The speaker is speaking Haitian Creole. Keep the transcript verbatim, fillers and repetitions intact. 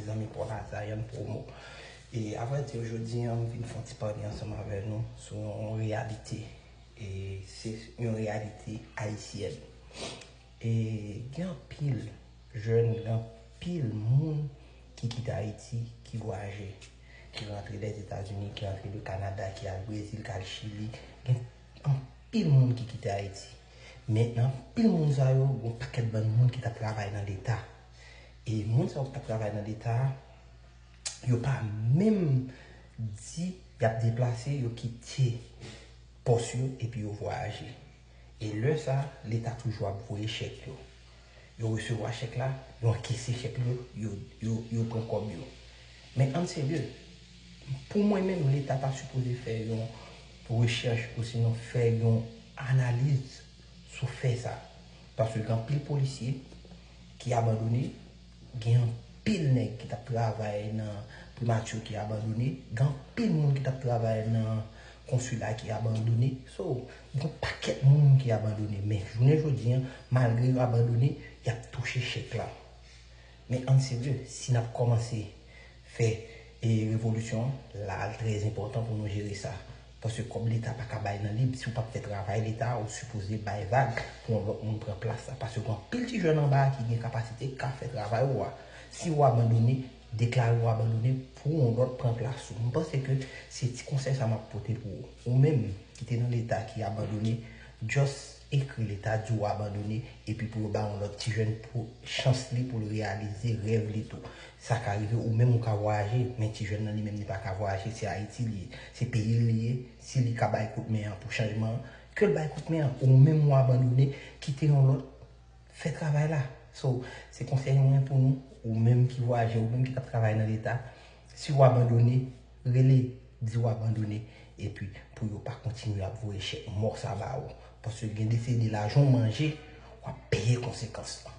Zanmi Paul Azayan Promo. E avrèdi, jodi an, m vin fè yon ti pale ansanm avè nou sou yon reyalite. E se yon reyalite ayisyèn. E gen anpil jèn, gen anpil moun ki kite Ayiti, ki vwayaje, ki rantre Lèzetazini, ki rantre le Kanada, ki al Brezil, ki al Chili. Gen anpil moun ki kite Ayiti. Men nan anpil moun sa yo, gen yon pakèt bann moun ki t ap travay nan Leta. E moun sa yo ki t ap travay nan Leta, yo pa menm di y ap deplase, yo kite pòs yo epi yo vwayaje. E lè sa, Leta toujou ap voye chèk yo. Yo resevwa chèk la, yo ankese chèk yo, yo, yo, yo pran kòb yo. Men ann serye, pou mwen menm, Leta ta sipoze fè yon rechèch osinon fè yon analiz sou fè sa. Paske gen anpil polisye ki abandone, gen anpil nèg ki t ap travay nan primati ki abandone, gen anpil moun ki t ap travay nan konsila ki abandone. So, gen yon pakèt moun ki abandone. Men jounen jodi an, malgre yo abandone, y ap touche chèk la. Men ann serye, si n ap kòmanse fè e revolisyon an, la l trè enpòtan pou nou jere sa. Paske kòb Leta pa ka bay nan lib. Si w p ap fè travay Leta, ou sipoze bay vag pou yon lòt moun pran plas la. Paske gen anpil ti jèn anba a ki gen kapasite, ka fè travay ou a. Si w abandone, deklare w abandone pou yon lòt pran plas ou. M panse ke se ti konsèy sa m ap pote pou ou. Ou menm ki te nan Leta ki abandone, just ekri Leta, di w abandone, epi pou yo ba yon lòt ti jèn pou chans li pou l reyalize rèv li tou. Sa ka rive, ou menm ou ka vwayaje, men ti jèn nan li menm li pa ka vwayaje, se Ayiti li ye, se peyi l li ye, si li ka bay kout men an pou chanjman an, ke l bay kout men an, ou menm ou abandone, kite yon lòt fè travay la. So, se konsèy mwen pou nou, ou menm ki vwayaje, ou menm ki t ap travay nan Leta, si w abandone, rele, di w abandone, epi pou yo pa kontinye ap voye chèk mò sa ba ou. Paske gen de se de lajan w manje, w ap peye konsekans lan.